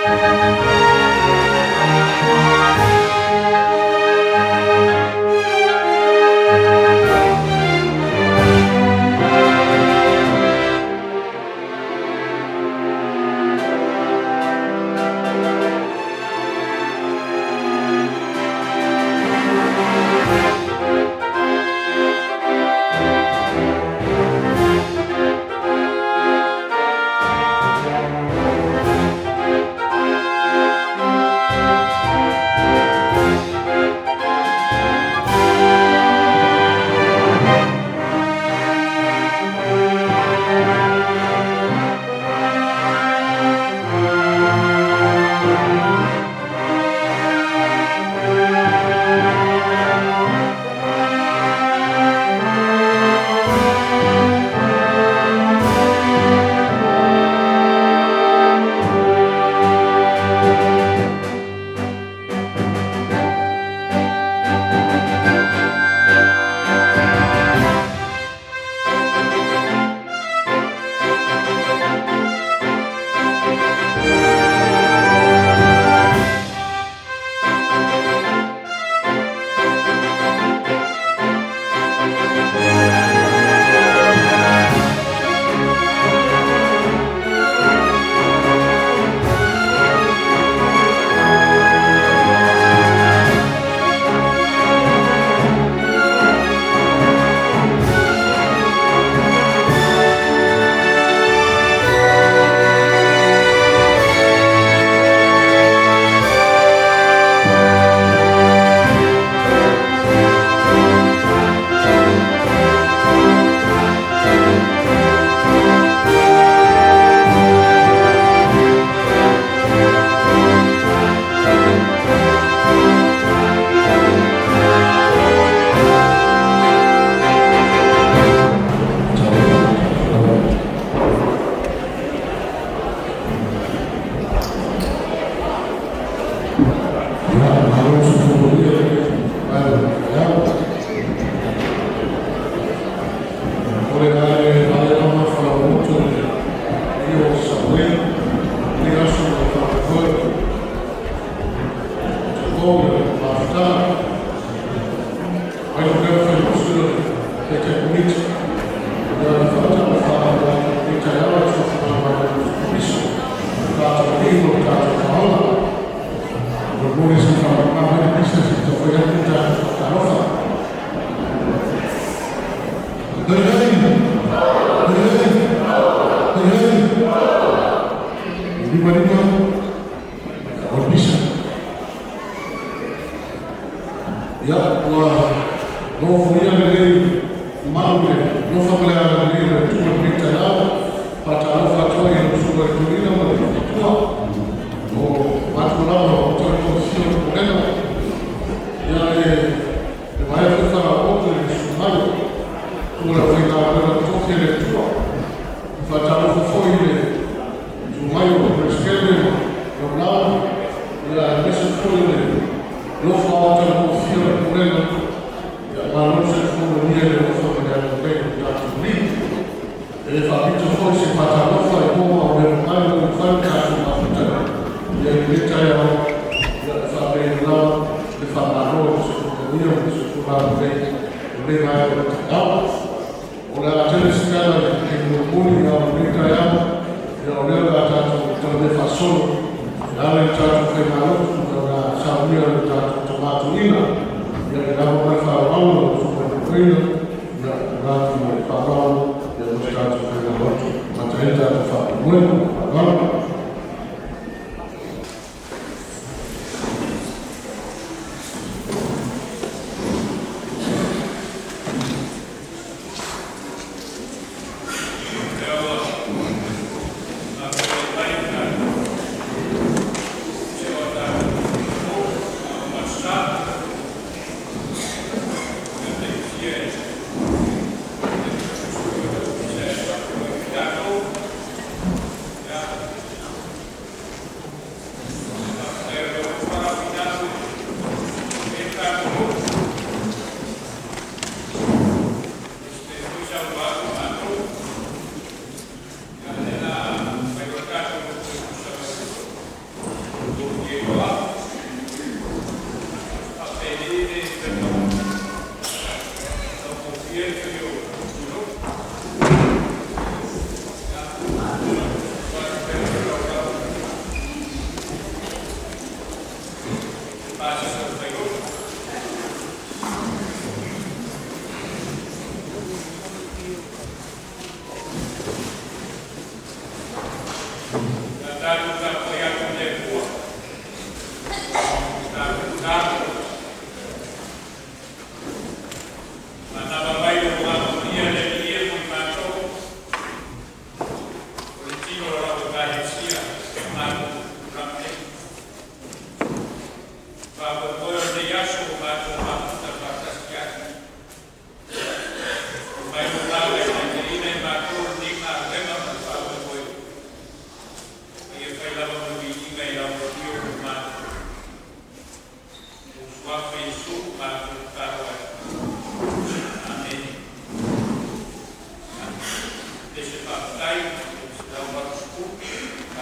Yeah.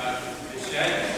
tatou pese ai.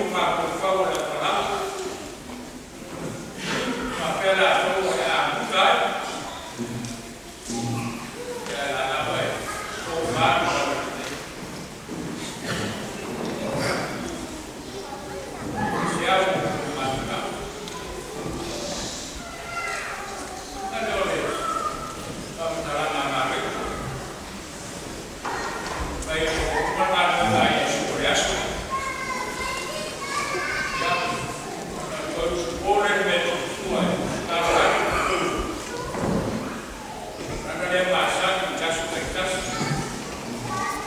Mafaufau o le Apalama, faapea latou o le a muta ai, ia ae o la e lava e tofa le Talalelei. Aisea ua outou manutau? Uiga lea o le faamatalaga a Mareko, fai mai ina ua uma le galuega a Iesu o le aso, ia, ona toe usupo lea i le mea tautua e tatalo ai. O lana lea masani i aso taitasi,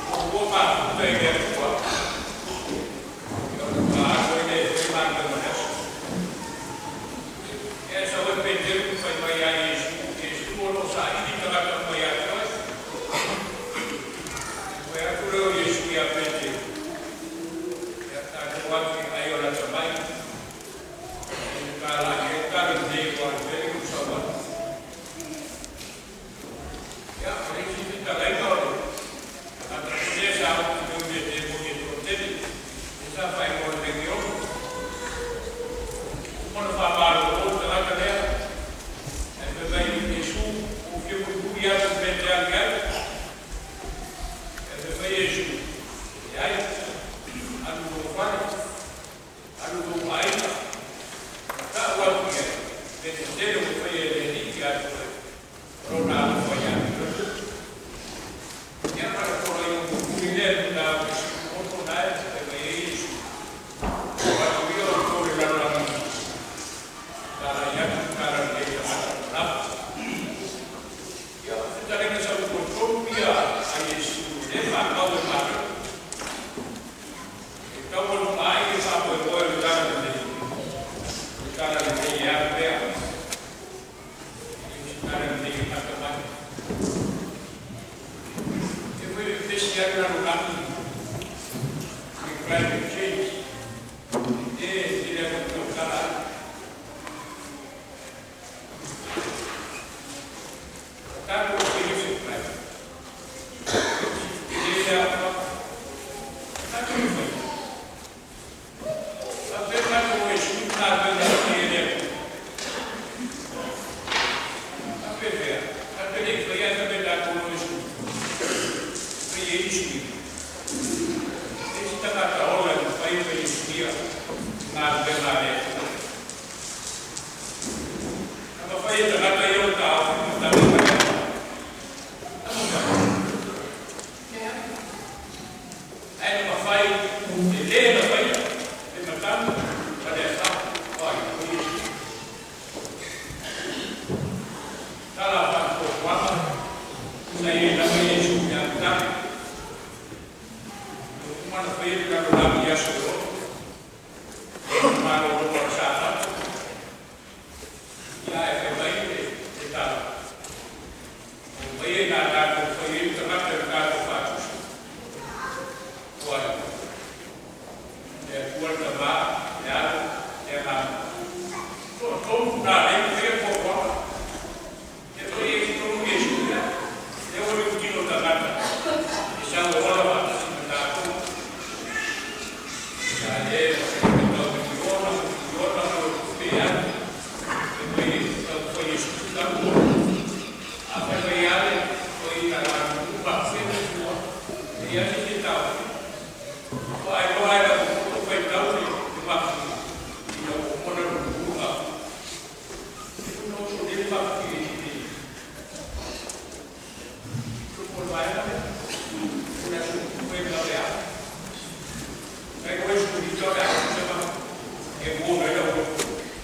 muamua mafuta i le Atua, ia ona faatoa alu ai lea e fai galuega o le aso. Ia ae sau ai Peteru ma fai mai ia Iesu, Iesu o lo o saili tagata uma ia te oe. Ona fai atu lea o Iesu ia Peteru, ia tatou o atu i ai o lata mai. E faigata ai talalelei aua o le mea lea ua ou sau ai. Ia, o le isi fetalaiga o le tagata foi lea sa oti mai o demoni e toatele, lea sa faaigoa o le Legeono. Uma ona faamalolo le tagata lea, ae fai mai, Iesu, ua ou fia mulimuli atu i le mea e te alu i ai. Ae fai mai Iesu, leai, alu i lou fale, alu i lou aiga, ma tau atu i ai mea tetele ua faia e le Alii ia te oe, o lona alofa ia te oe. Ia ma le poloaiga mulimuli lea i le Mataupu 16 na e fai mai ai Iesu, o atu ia outou i le lalolagi talai atu le talalelei i tagata uma lava. Ia, o fetalaiga sautuatonu ia a Iesu lea e faamau e Mareko. E taualuga ai le faamoemoe o le talalelei, o le talalelei e alu pea. E le o se talalelei e gata mai. E foi vevesi ai le lalolagi i climate change e tele atu tautala ai. O tatou e se climate. E le aafaga. Tatou e fai. Faapea tatou e sui le galuega na faia e le Atua. Faapefea, tatou te le i faia ae fai mai tatou e o e sui. Fai e isi suiga. E isi tagata ola e mafai ona ia suia galuega a le Atua. Na mafai e tagata ia ona taofi le matagi mai ai. Na mafai. Leai. Ae na mafai e le na faia le matagi ma le afa. O ai, o Iesu. Tala faatuatuaga, sa i ai lava Iesu i le amataga. Ua uma ona faia le lalolagi i aso e 6. Le malologa o le Sapatu. Ia ae fai mai le tala, o mai e na tatou fai ai le tagata i le tatou faatusa. O ai, le Atua le Tamā, le Alo, le Agaga. Toatolu na lea e faia fuafuaga. E foi e totonu Iesu lea. Lea ua liutino tagata e sau e ola faatasi ma tatou. Ia le tau miliona ma miliona ma tupe e alu. E mai tau fai e susu tatou. A fai mai ale, o i ta lanu faapea tua. E ia se tau. O ai loa ai la ko fai tau le mafi. Ina ua mona lulu mafi. E no so le mafi i te. Ko le vaega lea. O le aso ku e la lea. Kai ko e su ni tau le aso se ma. E mo le la ko.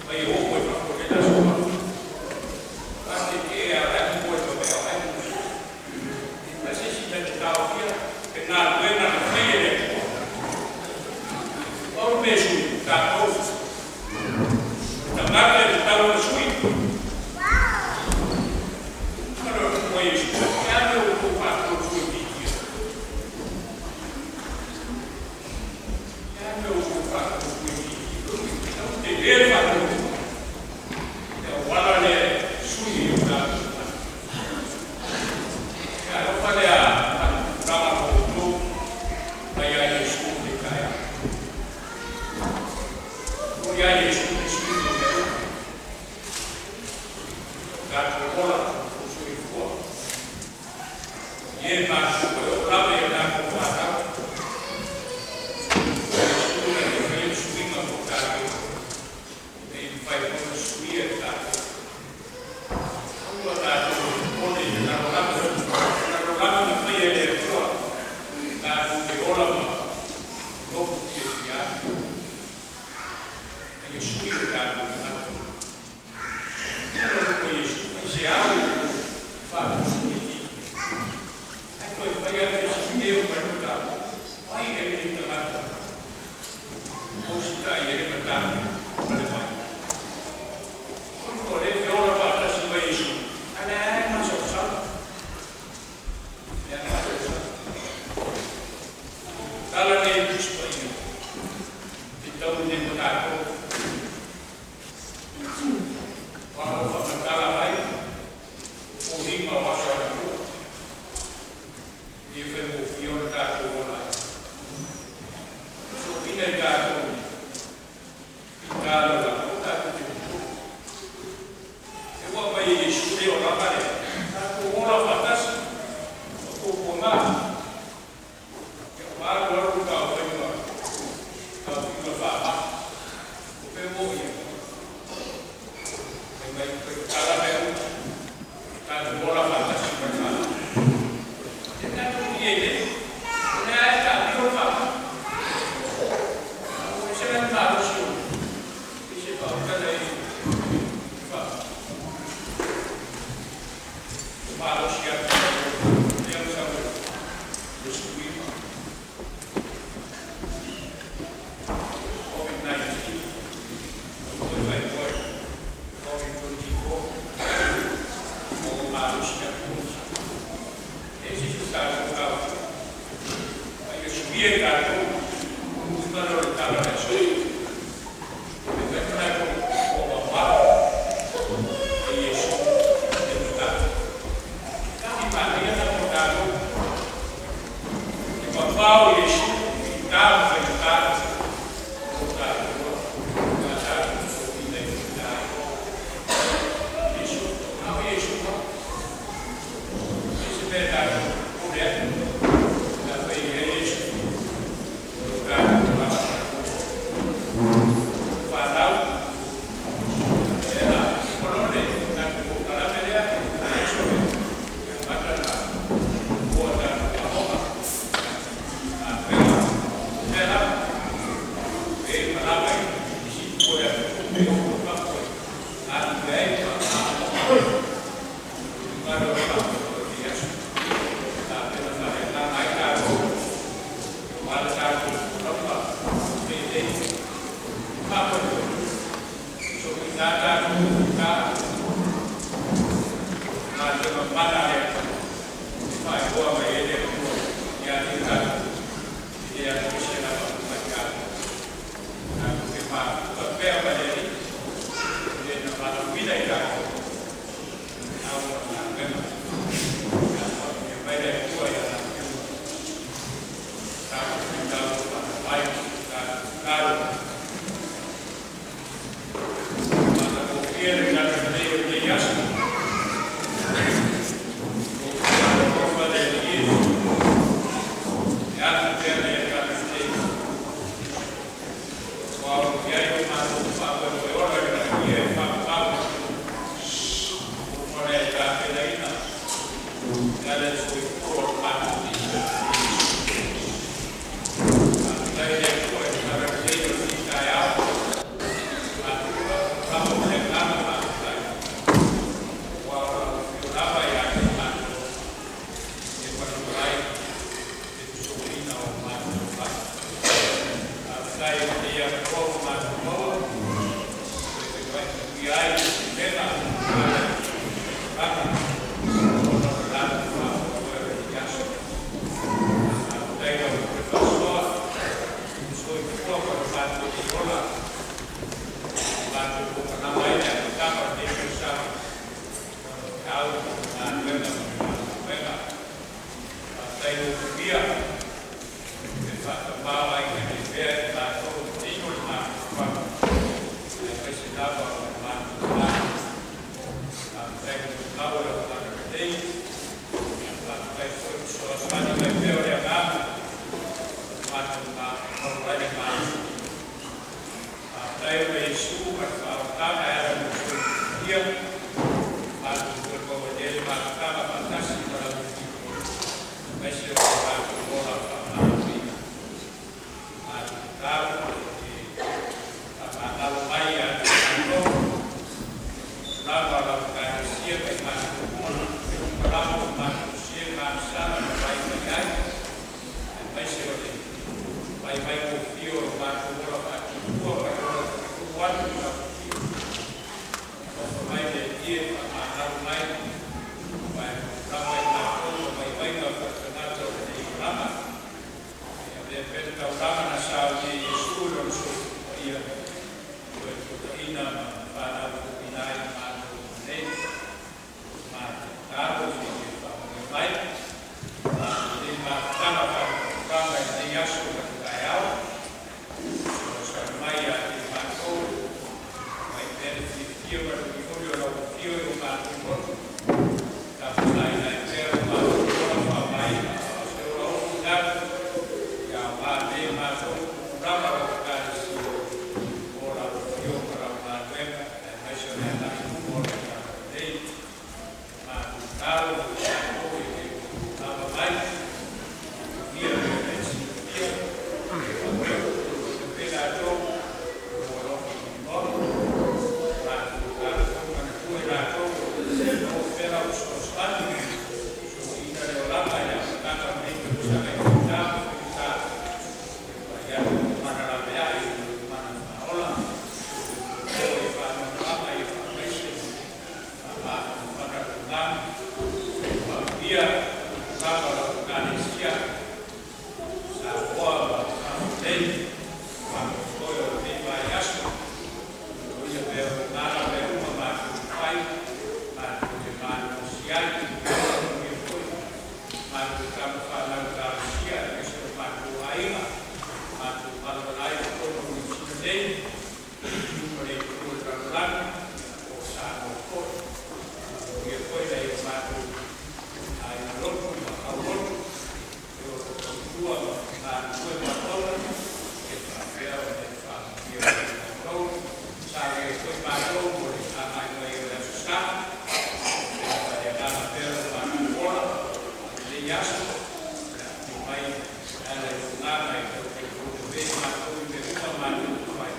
Mai o ko e fa ko le aso ma. A te te a la mo e to me ai. Ma se si ta te tau fia e ngā luenga na fai e le Atua. O le mea sui, tatou. Tagata e tatau ona sui. Ma le ua Iesu, e a mea ua tou faatuatuaitiitia. E a mea ua tou faatuatuaitiitia. Tau te le faatuatua. E auala lea e sui i o tatou tagata. E alofa lea faatupulaga ma outou mai ia Iesu i le taeao. Ia Iesu i suiga o mea uma. O tatou ola, o soifua. Ia e matutua e oo lava i a tatou fanau. O Iesu na te faia le suiga mo tatou, ina ia mafai foi ona suia e tatou. Aua tatou te popole i le lalolagi. O le lalolagi na faia e le Atua tatou te ola ma nofo fiafia ai. A ia sui o tatou tagata. Tala loa Iesu, “Aiseau faatusi ai toe fai atu e si e o mai lo tatou. Ai e le tagata o si tai e le matagi ma le mai. O le feola faatasi ma Iesu, a le ai masaosao. Le masaosao. Tala nei Tusi Paia, e tau nei ma tatou. Wa o whakatala mai, o hinga o aso anapo. Ia whai mo whio na tātou ola ai. So ina i tātou, i tālo la, o tātou te pupu. E ua mai e Iesu le o langa le, tātou ola whatasi, o tō ngā. Ia o alu alu ka o whainga, ka o whinga wha o pe mo ia. E mai koe tala mea uma, tātou ola whatasi mai wha. E tātou i e le, o le ae tā pio wha. O se ngai malosi o, i se whautala e wha. O malosi atu, lea o sa le suima. COVID-19, o koe whai koe, COVID-24, o malosi atu. E se se tātou kau. Ai e suia i tātou, o mana o le tala le aso. E whai mana ko o mama, e Iesu, e mata. Kani mānia na mo tātou. E papao Iesu, i tā whai tātou, o tātou, ngā tātou o ina i tā. Iesu, au Iesu, e se mea tātou, o lea, na whai e Iesu, o tātou lava. Whanau, e la, kolone, tātou o kalame lea, Iesu, e mata na, o tātou ahoga. A pena, pena, e malama i si ko ya e o ka ko a ni ai pa a ma ro pa ko ti asu a pena fa e la mai ta ko ma la ta ko ko pa e e pa ko so ki na ta ko ta na te ma mana le fa e ko ma e le ko ya ti ta ia ko se na pa pa ka na te ma pa pe pa le le na ma la vida i ta au na mema ya mai le ko ya na ta ta pa mai ta ta ma ta ko fiere na te le le ya o ko fa le le ya te le ka te o ia i o mātou whāpua o e ora i na ia e whāpua o whare e tā pena ina ia le soi puro o mātou i a tai le kua e tara te o si tai au mātou rama o le ngana mātou tai o wā ora o whio lava i a te mātou e whanu ai te tusoina o mātou whai. A tai e ia katoa o mātou maua, e te wai i ai te mena, rana, o na rana wha o e i aso. A tai au te whasoa, soi kua pa mātou i ola, mātou ko kana mai le tama te sa, au ngā wena, wena. A tai o kuia, e whakamau ai ke le pea i mātou, te ino le mātou wha. Faafetai ona Iesu ma le faaolataga e ala i lou soifua ua matou toe maua nei le mafutaga faatasi ma lau Afioga, aemaise o le matou ola faamagaloina. Matou tatalo e te faamagalo mai ia te matou tulaga o lau Ekalesia ma i matou uma, mea uma lava ua matou se ma agasala ma fai mai ai, aemaise o le vaivaigofie o lo matou ola faatupua ma le ola tautogo atu i lau Afio. Alofa mai le Atua e faamagalo mai, aua e lava i matou ma vaivaiga faaletagata o lenei olaga. E avea pea le taulaga na saunia e Iesu i lona soifua paia, toe toeaina ma faanautuina ai le matou nei. Matou tatalo se i e faamanuia mai lenei mafutaga faaletausaga i lenei aso ma le taeao. Fesoasoani mai ia te matou, aumai pea le fiafia ma le uliuli o lau afio i o matou loto, taputaina ai pea lo matou ola faaaogaina, a o se ola ofi galu, ia aoga nei matou tupulaga o lau Ekalesia mo lau afio ma lau galuega, aemaise o le agai i luma o le talalelei. Matou tatalo mo i latou e le o lava mai, manuia pei ona e silafia, faapea foi latou i lou alofa tunoa. Matou tatalo foi manatua i latou o lo o maua pea lau fesoasoani, soaina le olaga i le amataga o lenei tausaga i fita ma faigata, e vaai atu ua mana laveai i lou mana faaola. O e faanoanoaga ia faamaise ma faamafanafana le agaga. Faamanuia tupulaga o lau Ekalesia Samoa ma fafo nei, faamoemoe o lenei vaiaso. O ia pea o gala mea uma matou te fai, matou te malolosi ai, manuia foi matou tama fanau talosia, aemaise o matou aiga, matou malamalama ai i totonu o Niu Sila nei, itu ma le itu o le lalolagi, po o Samoa foi. Manuia foi nai o matou aiga lotu ma aulotu, e o lo o tautua ma galulue ma ona, e faapea ona e faamanuia mai i matou. Saga foi matou mo le agai mai o le Aso Sa, e faaleagaga pea lo matou ola i lenei aso, o le afio mai e ala i le agaga e tau matou i mea uma matou te fai.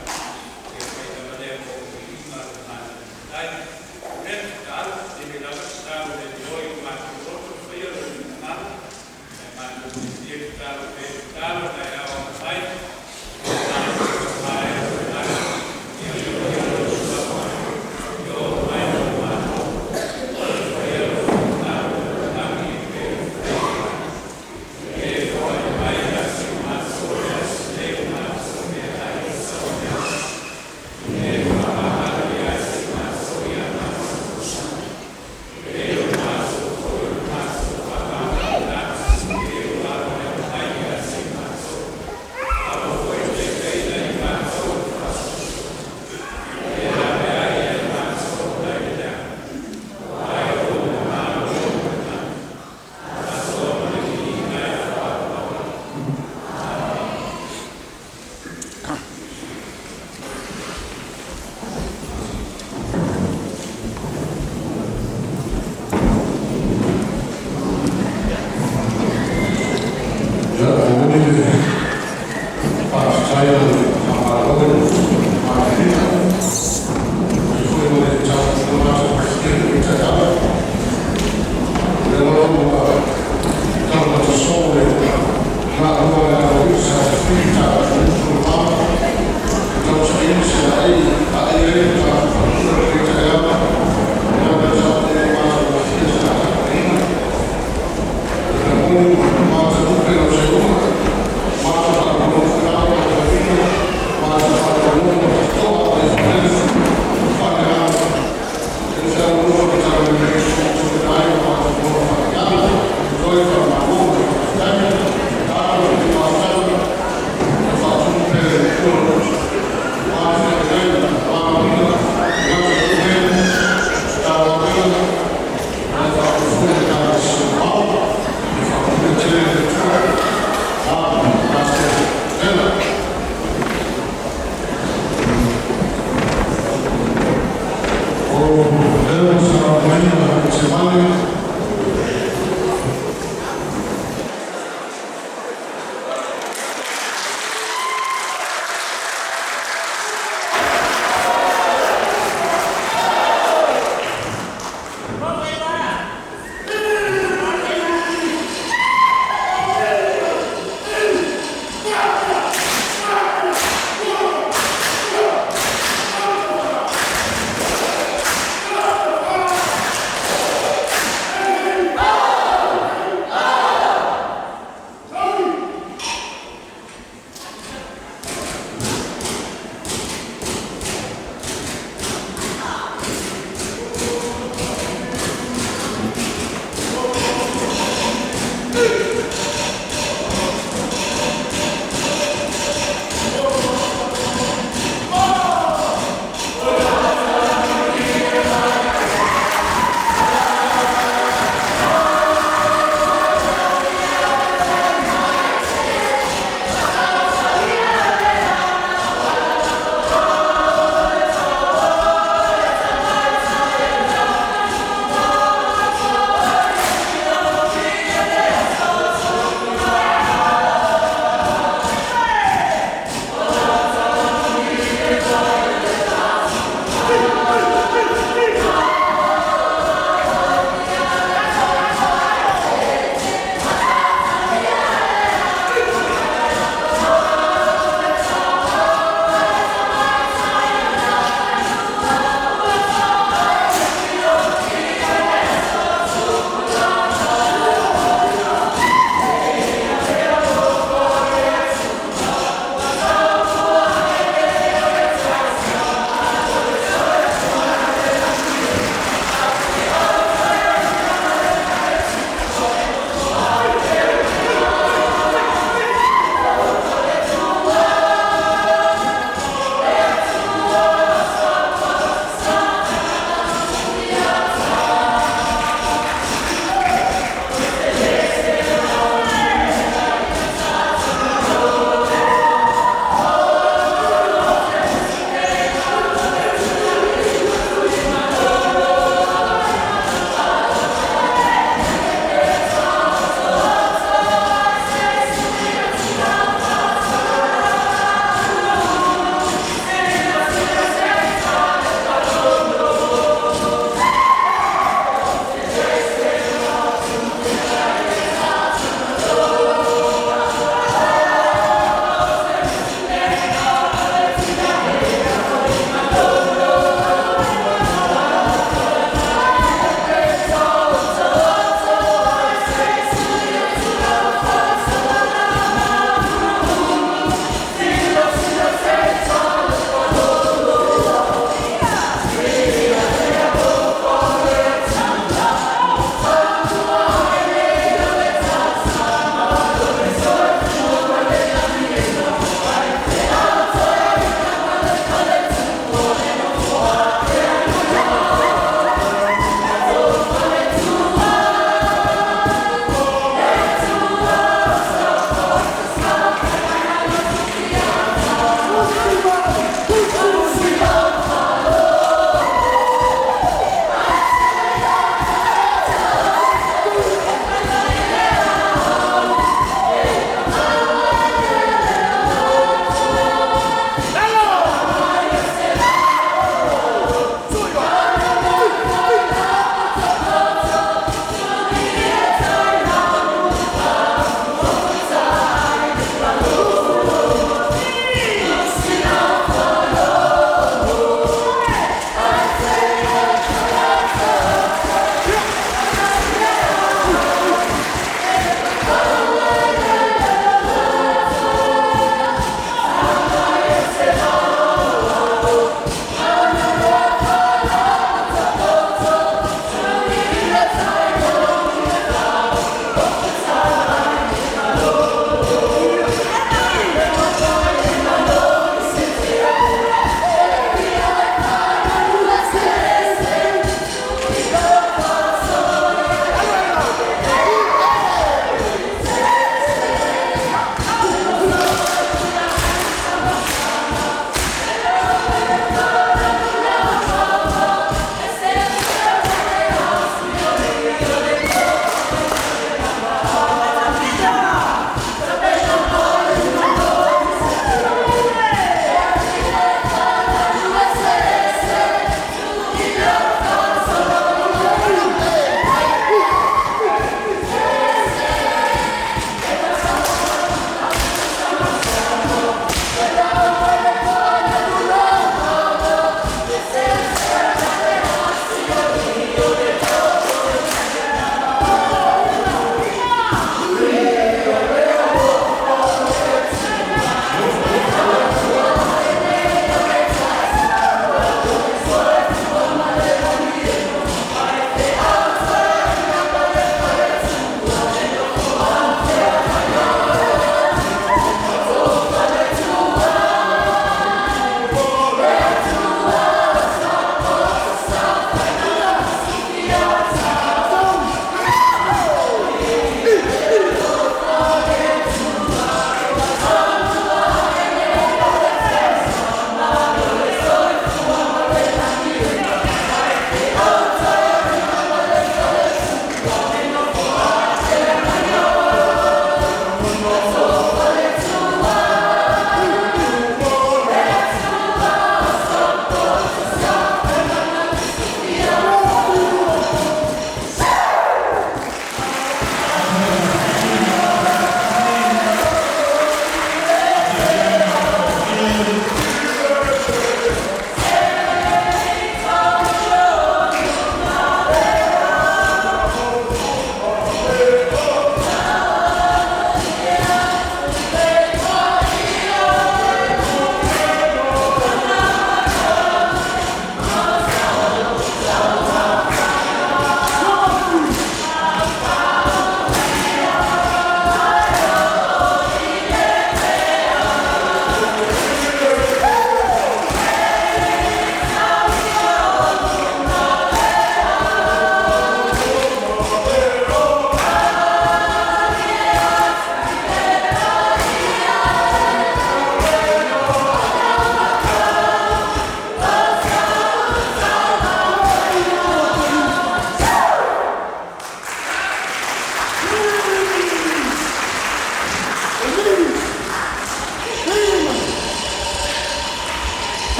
Fatimalie.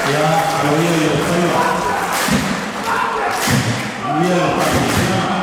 Ia, alo ia i ou faiva. Manuia le faafogafoga.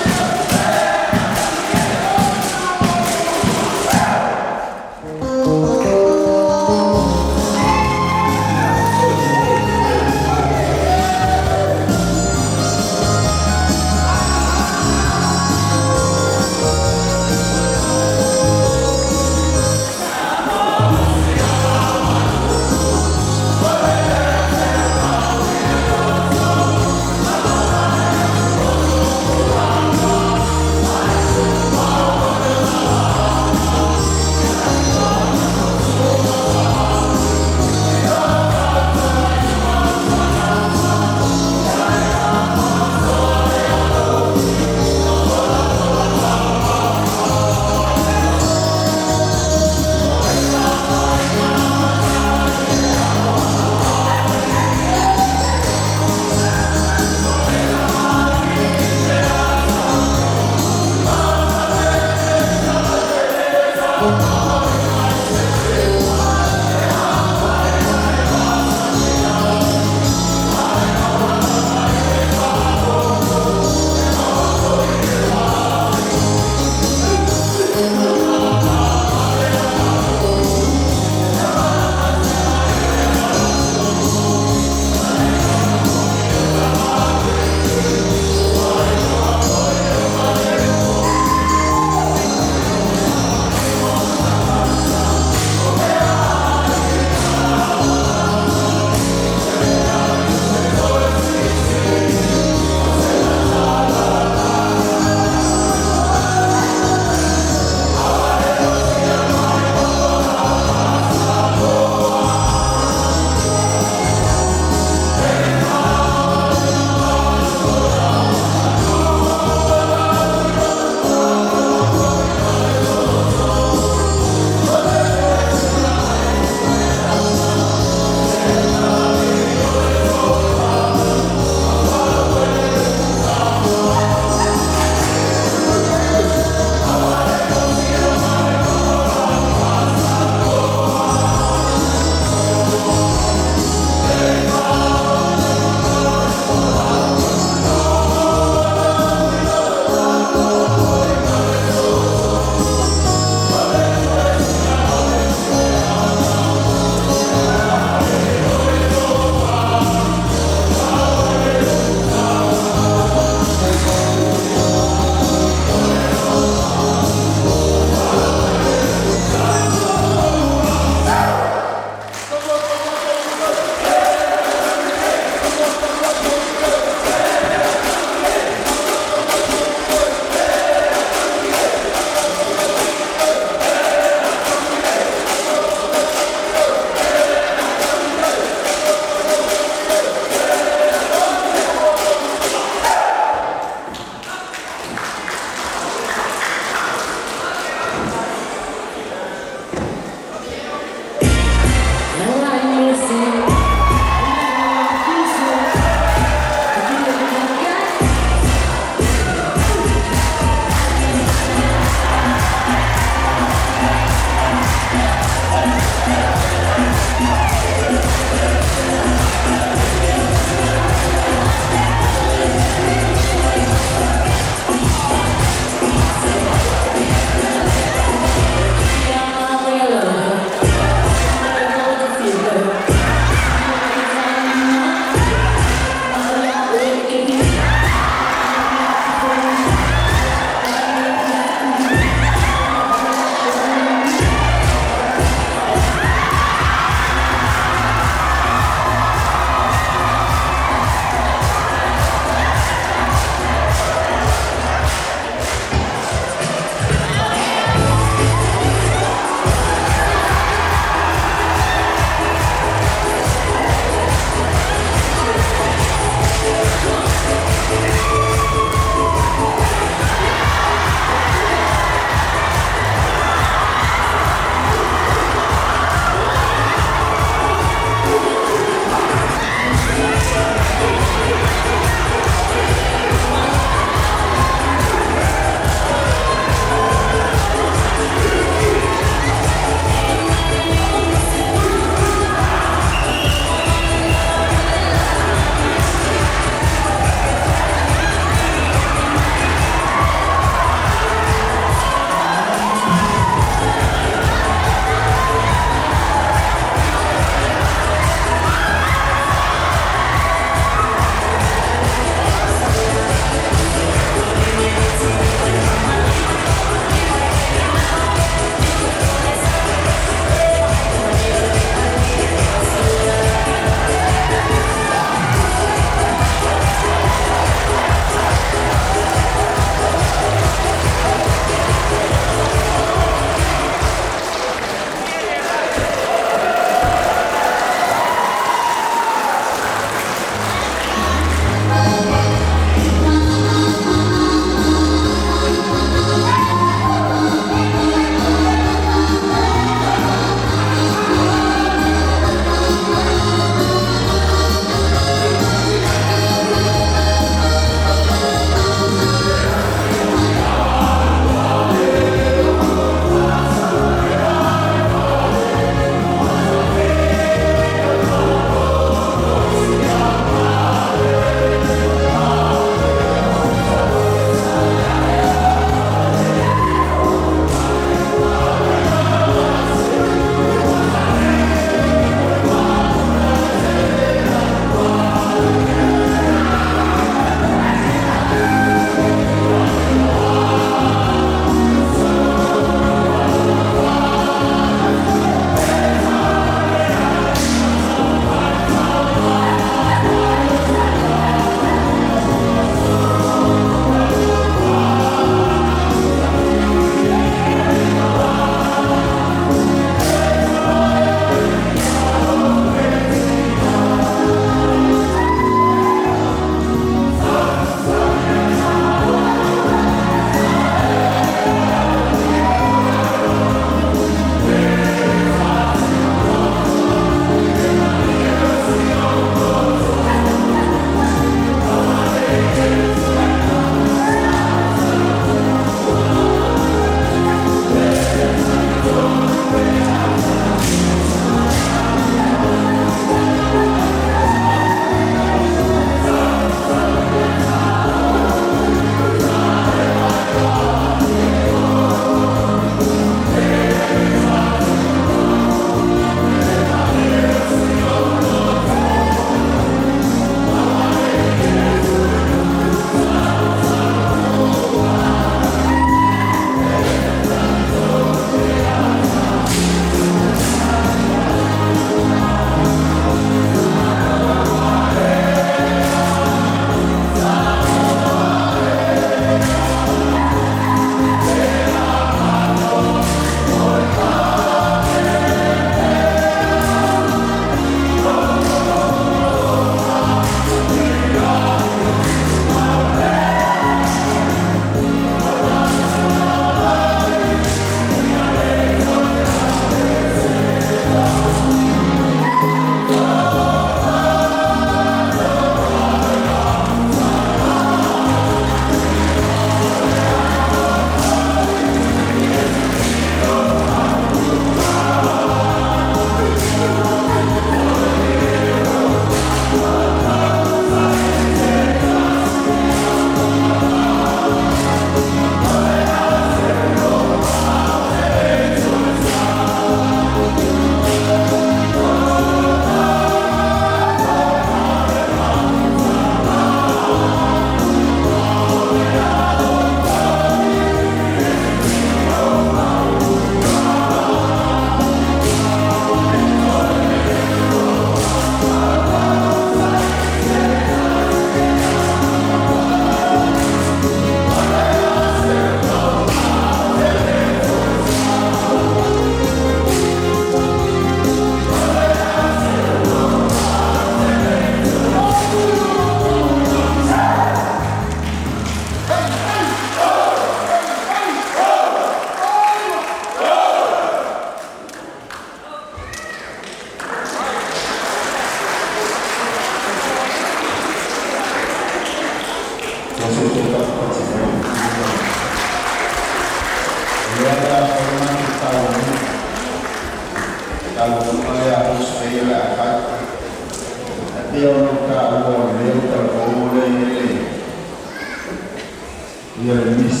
Miss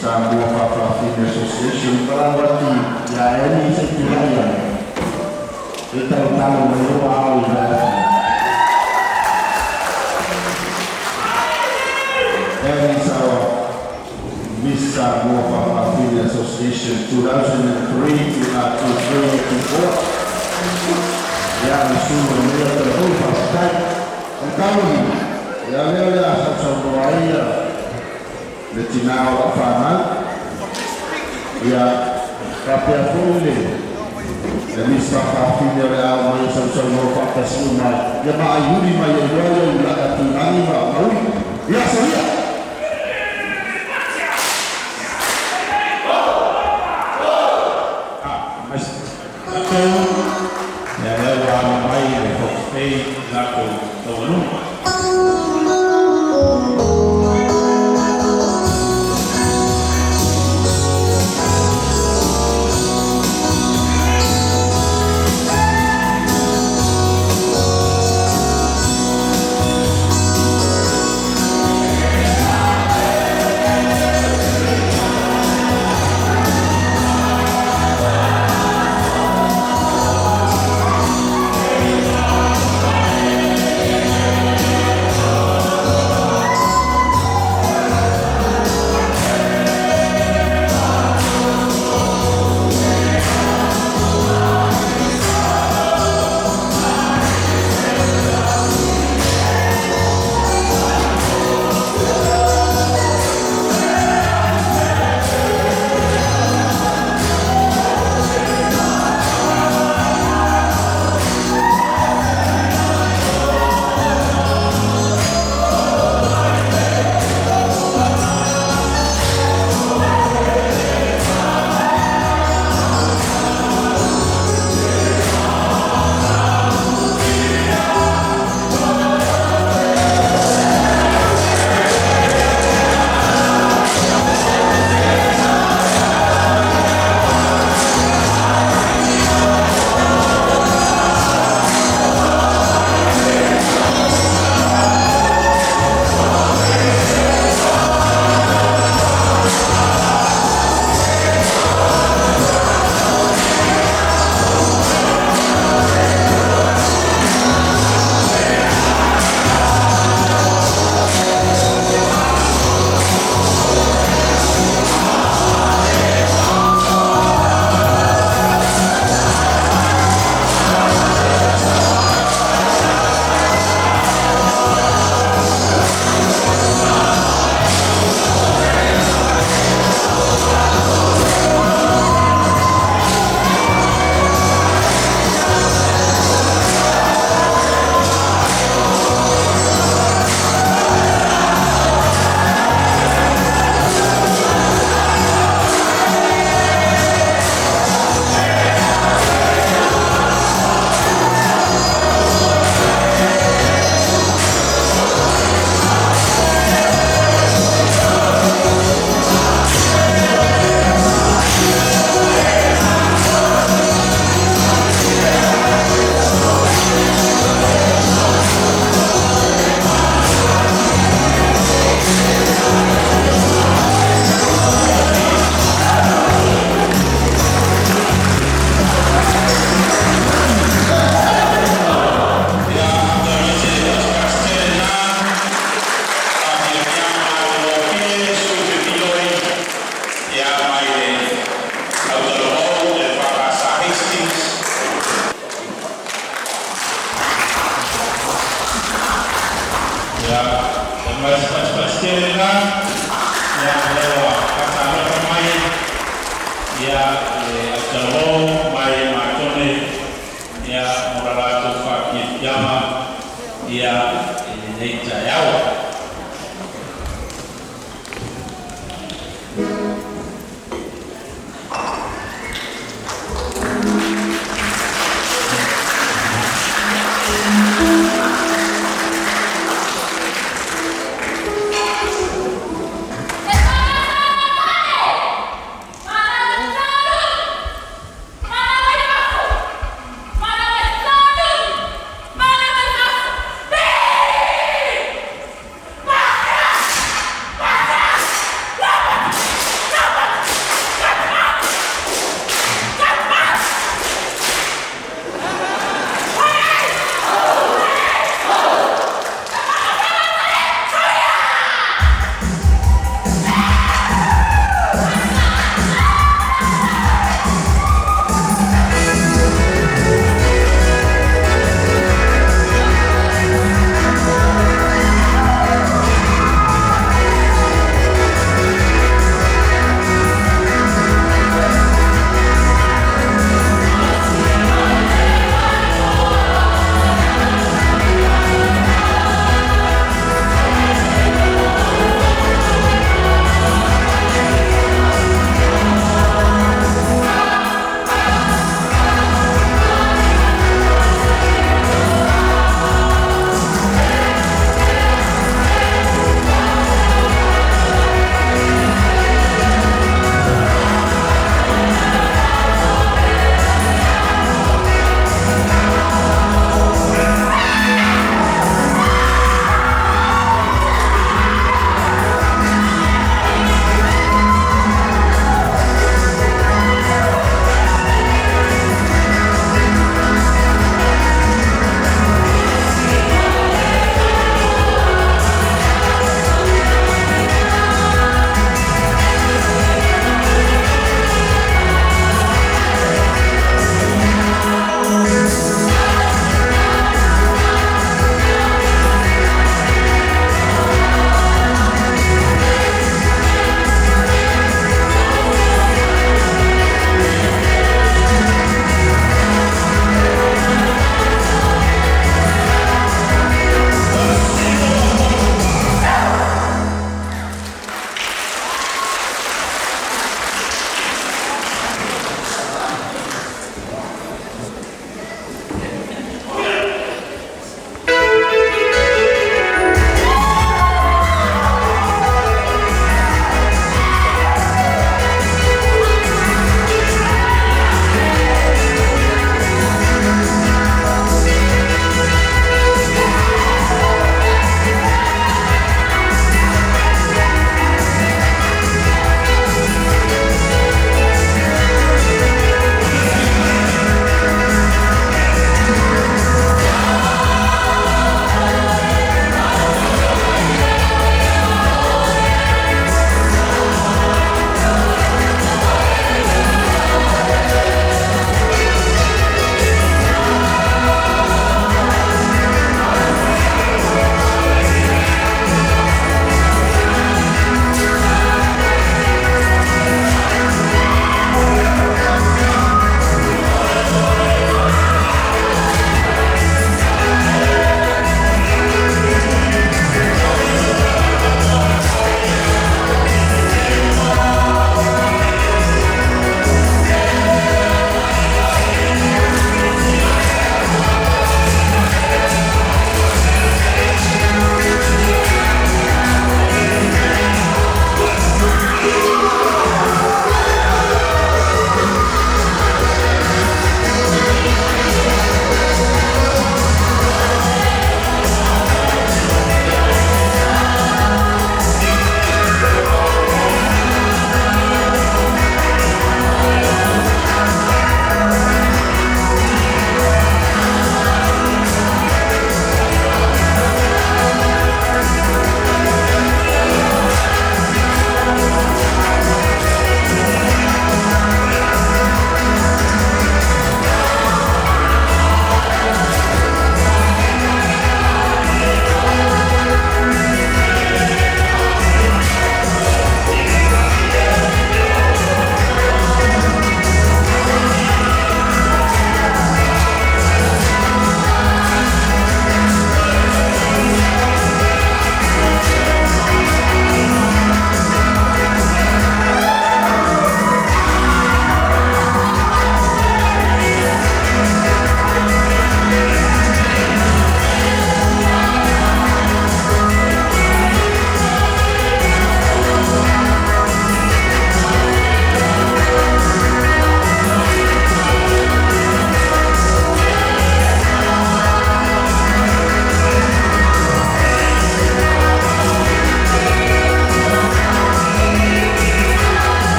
Samoa Fa'afafine Association palavati ia eli se tulai ai e talotalo mai o ao i la That is our Miss Samoa Fa'afafine Association 2003 to 2024. Ia le suno le o te hou fa'afetai e taui ia lea le a sausaunoa ai ia le tinā o la'u fanau ia faapea foi le le Miss Fa'afafine o le a mai e sausaunoa fa'atasi mai ia maaiuli mai ai loa ia ulaga tulagi ma maui ia soia. Ia lea ua mai le Fox Pay latou taualuga.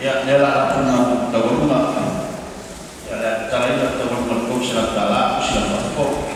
Ia, lea o le a lafo i le matou taualuga. Ia, o le a tatalaina le taualuga i le $300 mo si lau faafofoga.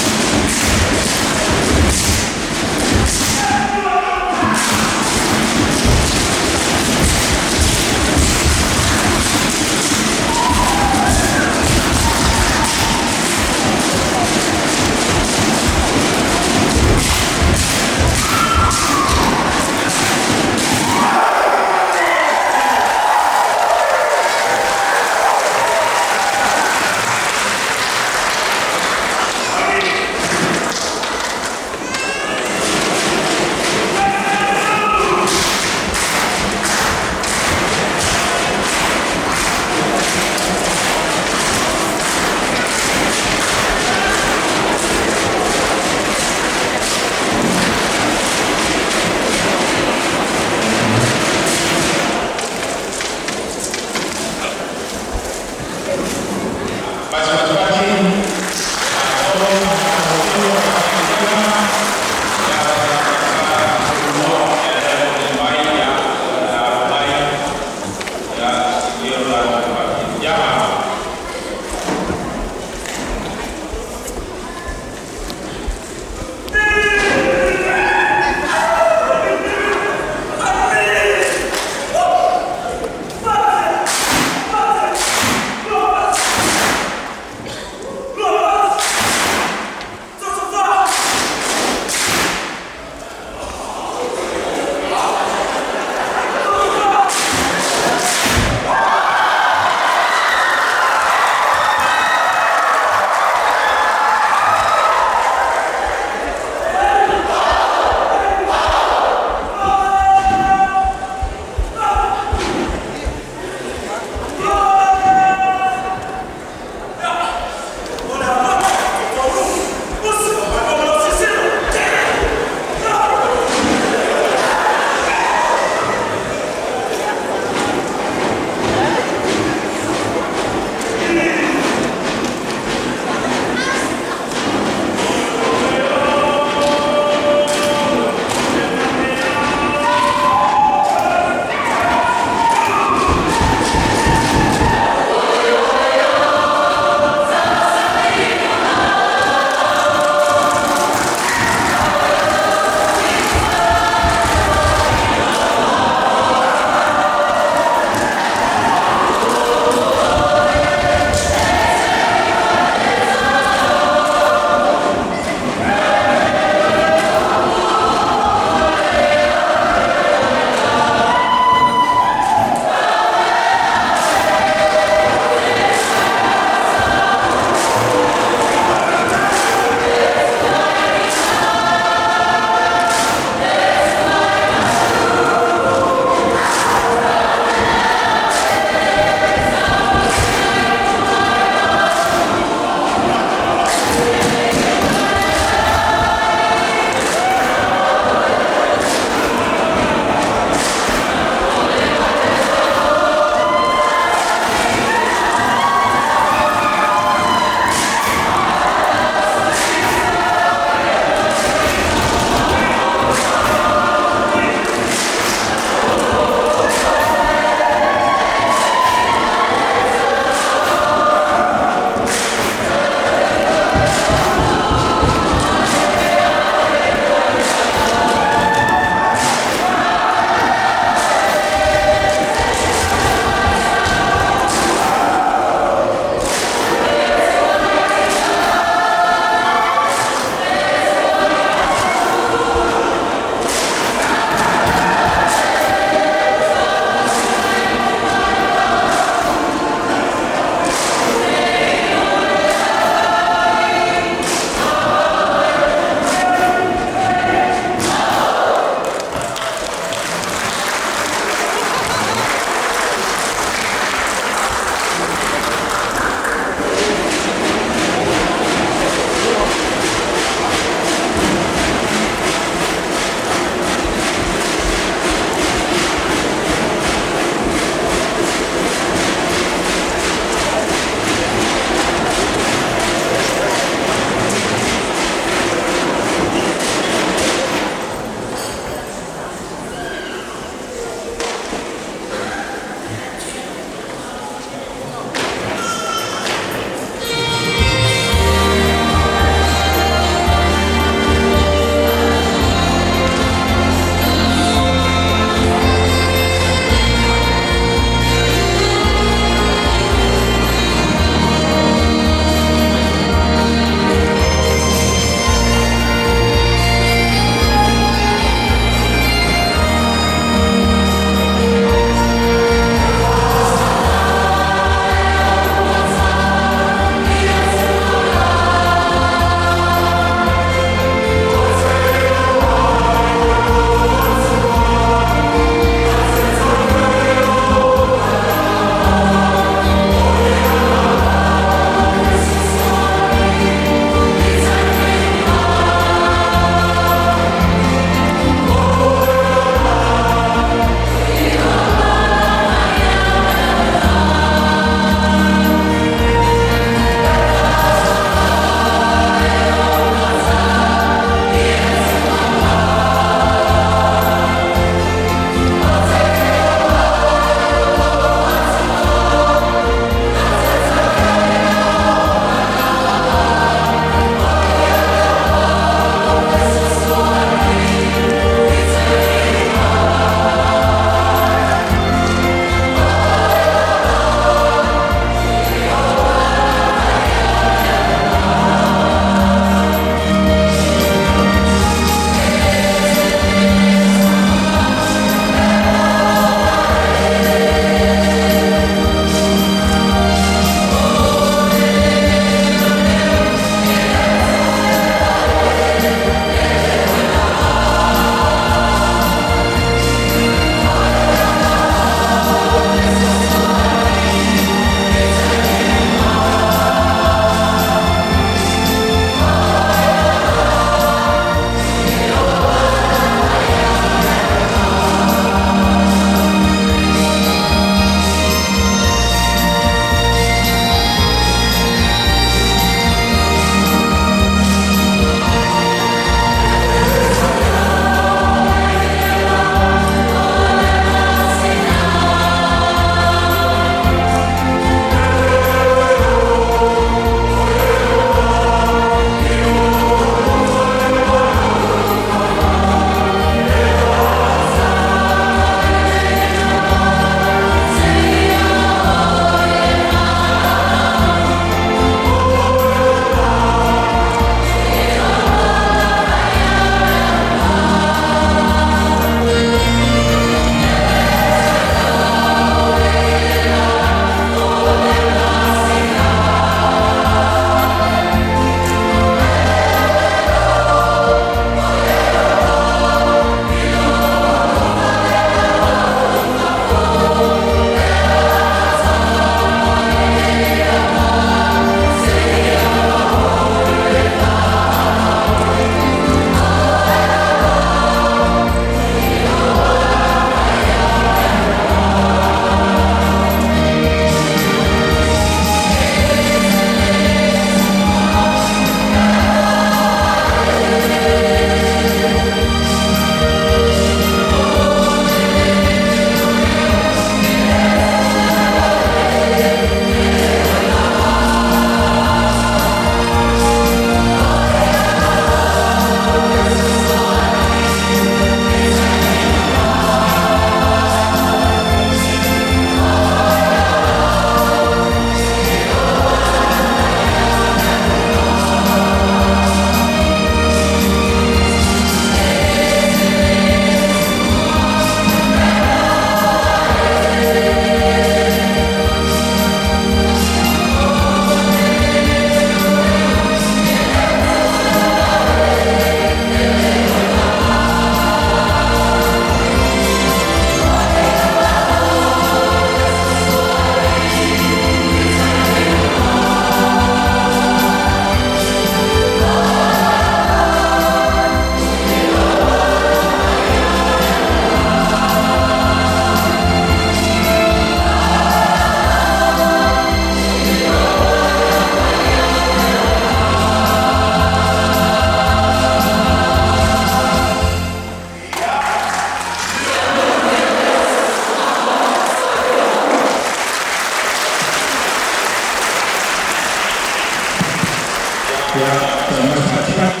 Ia,